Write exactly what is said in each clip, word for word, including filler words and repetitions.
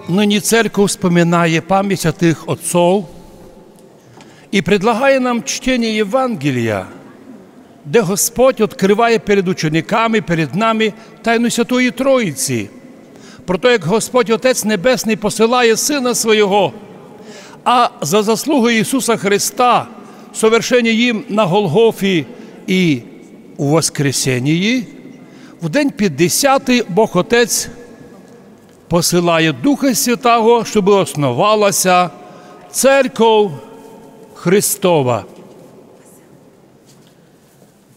Нині церква вспоминає память святых отцов і предлагає нам чтение Євангелія, де Господь открыває перед учениками, перед нами тайну Святої Троїці. Про то, як Господь Отець Небесный посилає Сына Свого, а за заслугы Ісуса Христа совершені їм на Голгофі і у воскресенії, в день пятдесятый Бог Отець посилає Духа Святого, щоб основала ся Церков Христова.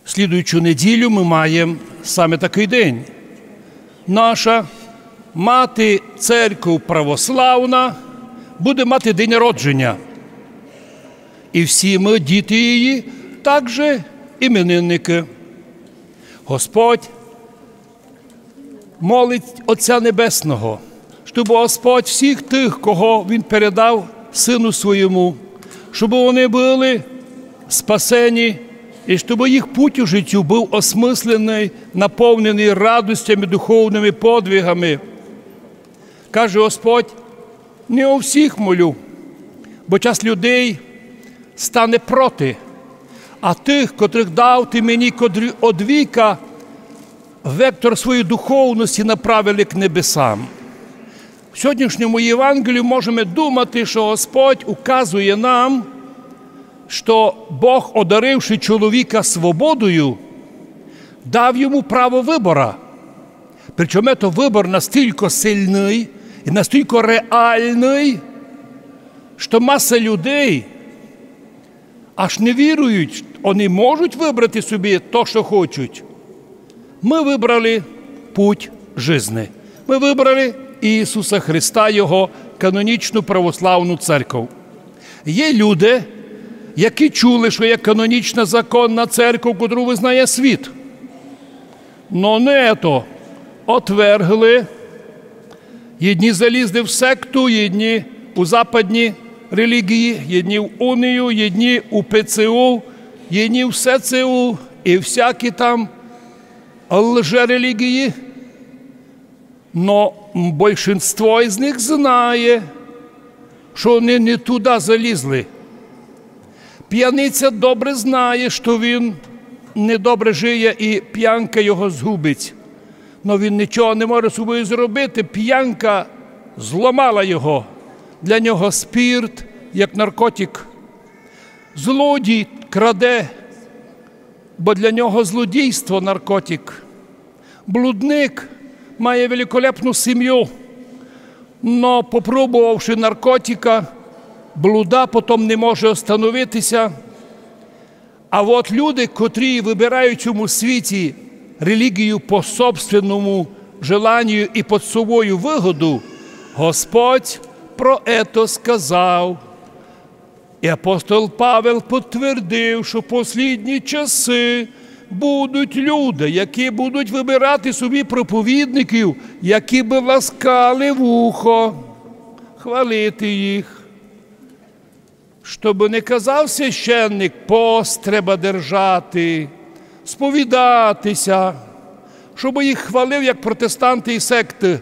Слідуючу неділю мы маєм саме такый день. Наша мати Церков православна буде мати день народженя. І всі мы, діти її, также іменинникы. Господь молить Отця Небесного, щоб Господь всіх тых, кого Він передав Сыну Своєму, щоб вони были спасені, і щоб їх путь у життю быв осмысленый, наповненый радостями, духовными подвигами. Каже Господь: «Не о всіх молю, бо часть людей стане проти, а тых, котрых дав Ты мені, котрі од віка вектор своєї духовности направили к небесам». В сьогоднішньому Євангелію можеме думати, што Господь указує нам, што Бог, одаривши чоловіка свободою, дав йому право выбора. Причому то выбор настілько сильный і настілько реальный, што маса людей аж не вірують, они можуть выбрати собі то, што хочуть. Мы выбрали путь жизни. Мы выбрали Ісуса Христа, Його канонічну православну церков. Є люди, які чули, што є канонічна законна церков, котру визнає світ. Но не то. Отвергли. Єдні залізли в секту, єдні у западні релігії, єдні в унію, єдні у П Ц У, єдні в С Ц У і всякі там лжерелігії. Но большинство із них знає, што они не туда залізли. Пияниця добре знає, што він недобре жиє і пиянка його згубить. Но він нічого не може з собою зробити. Пиянка зломала його. Для нього спирт як наркотик. Злодій краде, бо для нього злодійство наркотик. Блудник має великолепну сім'ю, но, попробовавши наркотика, блуда, потом не може остановити ся. А от люди, котрі выбирають в цьому світі релігію по собственному желанію і під свою выгоду, Господь про ето сказав. І апостол Павел підтвердив, што в послідні часы будуть люди, які будуть выбирати собі проповідників, які бы ласкали вухо, хвалити їх. Щоб не казав священник: «Пост треба держати, сповідати ся», щоб їх хвалив, як протестанты і секты.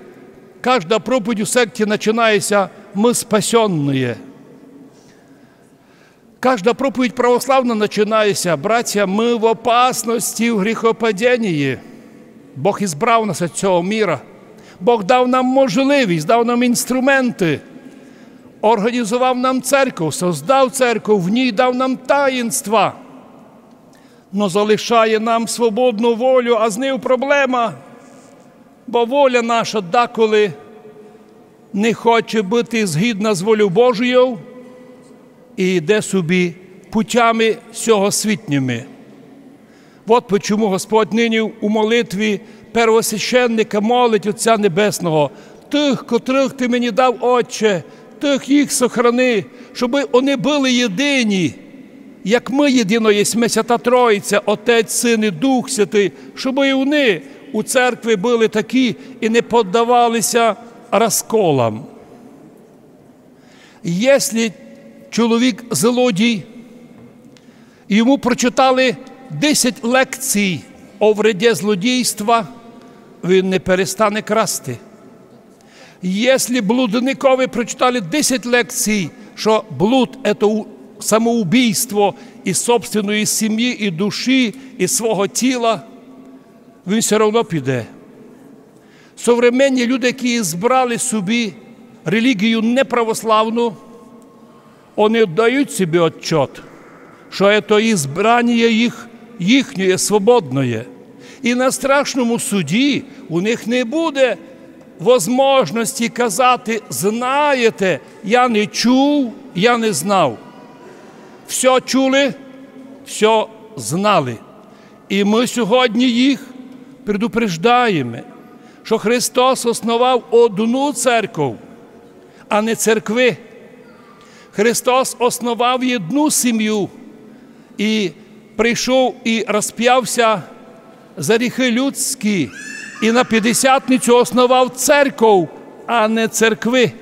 Кажда проповідь у секті начинає ся: «Мы спасенные». Кажда проповідь православна начинає ся: «Братя, мы в опасности, в гріхопаденії». Бог избрав нас од сього міра. Бог дав нам можливість, дав нам інструменты. Організовав нам церков, создав церков, в ній дав нам таїнства. Но залишає нам свободну волю, а з ним проблема. Бо воля наша даколи не хоче быти згідна з волею Божою і йде собі путями сьогосвітніми. Вот почому Господь нині у молитві первосвященника молить Отця Небесного: «Тых, котрых Ты мені дав, Отче, тых їх сохрани, щоб они были єдині, як мы єдино єсме, Свята Троїця, Отець, Син і Дух Святый, щоб і они у церкви были такі і не поддавали ся розколам». Якщо чоловік злодій, і йому прочитали десять лекцій о вреде злодійства, він не перестане красти. Если блудникови прочитали десять лекцій, што блуд — это у-, самоубійство і собственної сімї, і душі, і свого тіла, він всьо равно піде. Современні люди, які збрали собі релігію неправославну, они дають собі отчот, што ето ізбраніє їх, їхнє, свободноє. І на страшному суді у них не буде возможности казати: «Знаєте, я не чув, я не знав». Всьо чули, всьо знали. І мы сьогодні їх предупреждаєме, што Христос основав одну церков, а не церкви. Христос основав єдну сімю і прийшов і розпяв ся за гріхы людські, і на Пятдесятницю основав церков, а не церкви.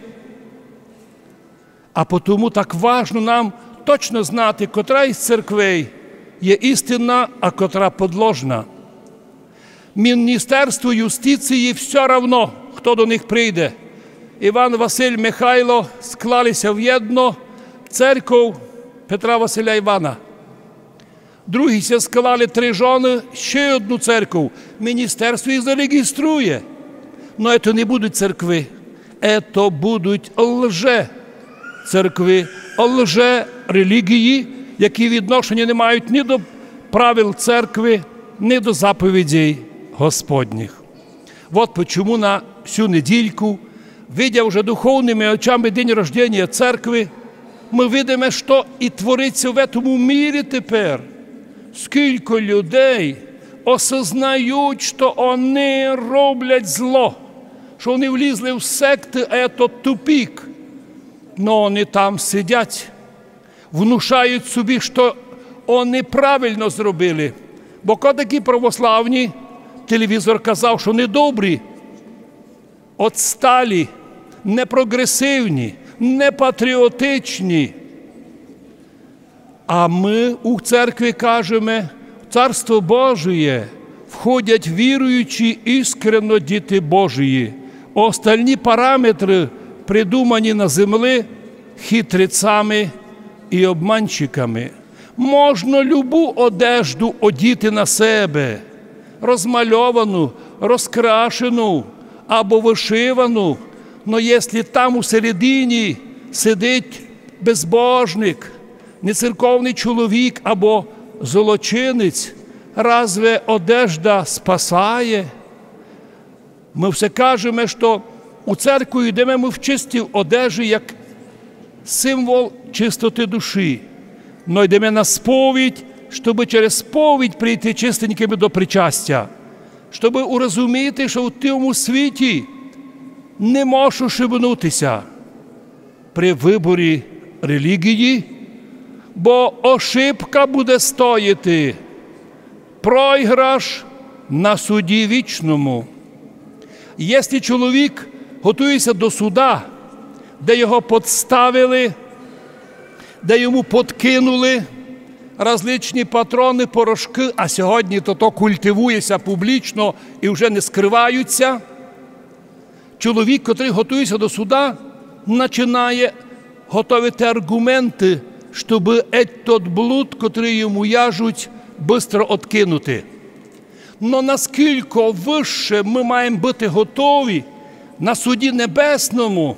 А потому так важно нам точно знати, котра із церквей є істинна, а котра подложна. Міністерству юстиції всьо равно, хто до них прийде. Іван, Василь, Михайло склали ся в єдно, церков Петра, Василя, Івана. Другі ся склали, три жоны, ще одну церков. Міністерство їх зареєструє. Но ето не будуть церкви. Ето будуть лже-церкви, лже-релігії, які відношення не мають ні до правил церкви, ні до заповідей Господніх. Вот почему на сю недільку, видя вже духовными очами день рождения церкви, мы видиме, што і творить ся в етому мірі тепер. Скілько людей осознають, што они роблять зло, што они влізли в секты, а ето тупик. Но они там сидять, внушають собі, што они правильно зробили. Бо ко такі православні, телевізор казав, што они добрі, отсталі, непроґресивні, непатріотичні. А мы у церкви кажеме: в Царство Божіє входять віруючі, іскренно діти Божії. Остальні параметры придумані на землі хитрецами і обманщиками. Можна любу одежду одіти на себе, розмальовану, розкрашену або вышивану, но если там у середині сидить безбожник, нецерковный чоловік або злочинець, разве одежда спасає? Мы все кажеме, што у церкву йдеме мы в чистій одежі, як символ чистоты душі. Но йдеме на сповідь, щобы через сповідь прийти чистенькыми до причастя, щобы урозуміти, што в тому світі не можеш ошибнути ся при выборі релігії, бо ошибка буде стоїти проіграш на суді вічному. Если чоловік готує ся до суда, де його подставили, де йому подкинули различні патроны, порошкы, а сьогодні то, то культивує ся публічно і вже не скрывають ся, чоловік, котрый готує ся до суда, начинає готовити арґументы, щобы еть тот блуд, котрый йому яжуть, быстро откинути. Но наскілько выше мы маєме быти готові на суді небесному,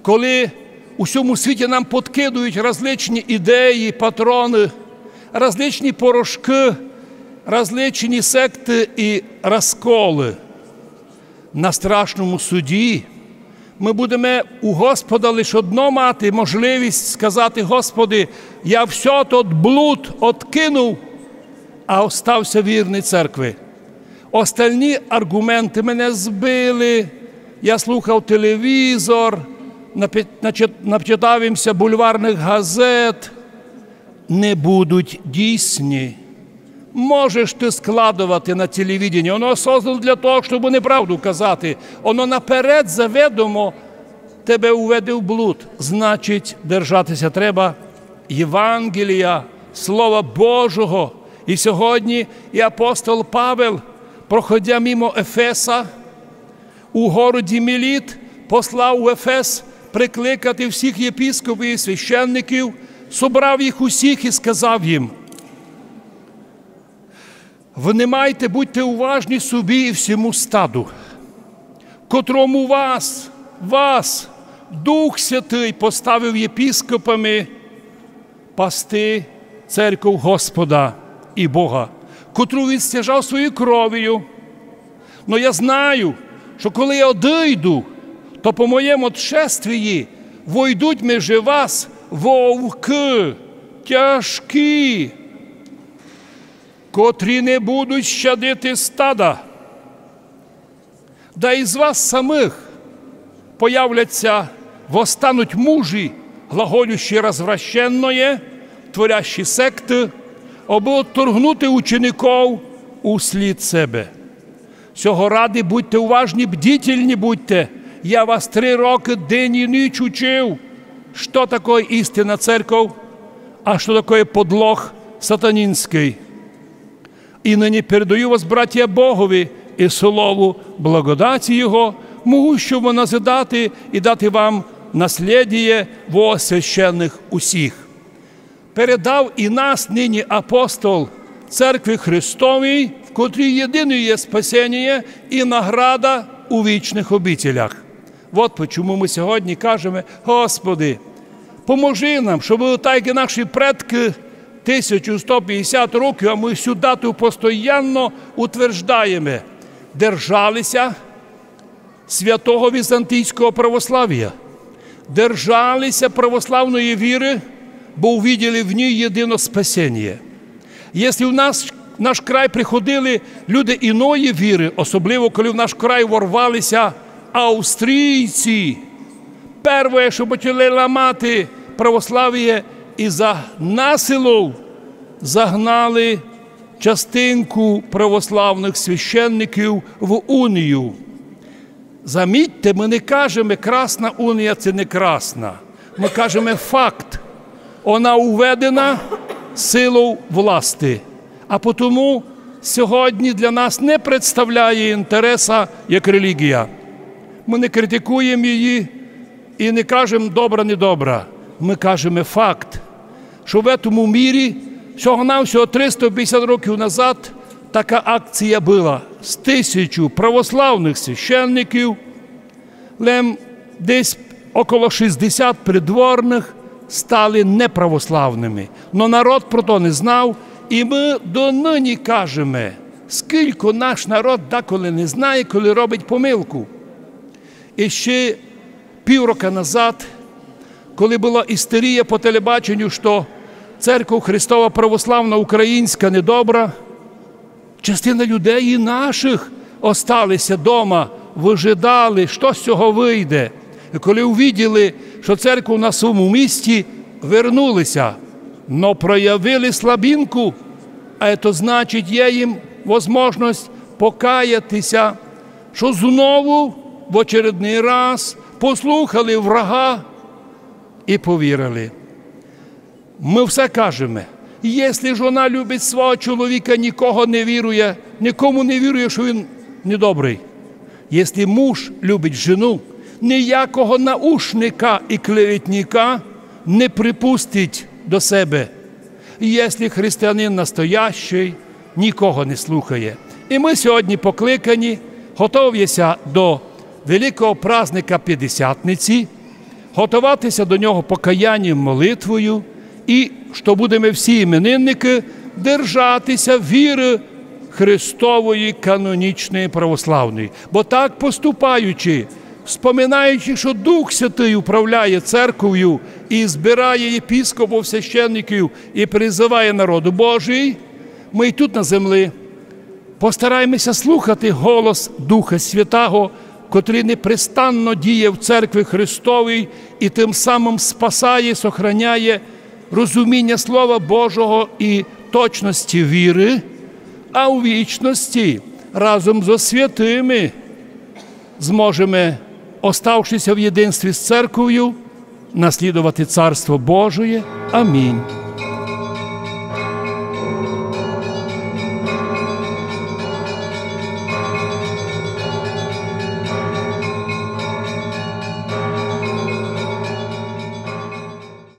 коли у сьому світі нам подкидують различні ідеї, патроны, различні порошкы, различні секты і розколы. На страшному суді мы будеме у Господа лиш одно мати можливість сказати: «Господи, я всьо тот блуд откинув, а остав ся вірный церкви». Остальні арґументы мене збили. Я слухав телевізор, напи-, начит-, начитав им ся бульварных газет. Не будуть дійсні. Можеш ты складовати на телевидении, оно создано для того, щобы неправду казати. Оно наперед заведомо тебе уведе в блуд. Значить, держати ся треба Євангелія, Слова Божого. І сьогодні і апостол Павел, проходя мимо Ефеса, у городі Міліт, послав у Ефес прикликати всіх єпископів і священників, собрав їх усіх і сказав їм: Внимайте, будьте уважні собі і всьому стаду, котрому вас, вас Дух Святый поставив єпископами пасти церков Господа і Бога, котру він стяжав своєю кров'ю. Но я знаю, што коли я одыйду, то по моєму отшествії войдуть межи вас вовкы тяжкі, котрі не будуть щадити стада. Да із вас самых появляться, восстануть мужі, глаголющі развращенноє, творящі секты, абы отторгнути учеников услід себе. Сього ради будьте уважні, бдительні будьте. Я вас три рокы день і ніч учив, што такоє істинна церков, а што такоє подлог сатанінськый. І нині передаю вас, братія, Богові і Слову благодаті Його, могущому назидати і дати вам наслідіє во священных усіх. Передав і нас нині апостол Церкви Христовій, в котрій єдиноє є спасеніє і награда у вічных обителях. Вот почому мы сьогодні кажеме: Господи, поможи нам, щоб так, як і наші предкы тисячу сто пятдесят років, а мы сю дату постоянно утверждаєме, держали ся святого візантійського православія, держали ся православної віры, бо увиділи в ній єдино спасеніє. Якщо в нас, наш край приходили люди іної віры, особливо коли в наш край ворвали ся австрійці, первоє, што почали ламати православіє, і за насилу загнали частинку православных священників в унію. Замітьте, мы не кажеме, красна унія ци не красна. Мы кажеме факт. Она уведена силов власти. А потому сьогодні для нас не представляє інтереса як релігія. Мы не критикуєме її і не кажеме добра, недобра. Мы кажеме факт, што в етому мірі всього-навсього триста пятдесят років назад така акція была. З тисячу православных священників лем десь около шістдесят придворных стали неправославными. Но народ про то не знав, і мы доныні кажеме, скілько наш народ деколи не знає, коли робить помилку. І ще піврока назад, коли была істерія по телебаченню, што Церков Христова Православна Українська недобра, частина людей і нашых остали ся дома, выжидали, што з сього выйде. І коли увиділи, што церква на своєму місці, вернули ся, но проявили слабінку, а то значить, є їм возможность покаяти ся, што знову в очередный раз послухали врага і повірили. Мы все кажеме, якщо жона любить свого чоловіка, нікого не вірує, нікому не вірує, што він недобрый. Якщо муж любить жену, ніякого наушника і клеветника не припустить до себе. Якщо християнин настоящый, нікого не слухає. І мы сьогодні покликані, готовя ся до великого праздника Пятдесятниці, готовати ся до нього покаянням, молитвою, і што будеме всі іменинникы держати ся віры Христової канонічної православної. Бо так поступаючи, споминаючи, што Дух Святый управляє церков'ю і збирає єпископов, священників і призыває народ Божий, мы й тут на землі постарайме ся слухати голос Духа Святаго, котрый непрестанно діє в Церкви Христовій і тым самым спасає, сохраняє розуміння Слова Божого і точности віры, а у вічности разом зо святыми зможеме, оставши ся в єдинстві з Церков'ю, наслідовати Царство Божоє. Амінь.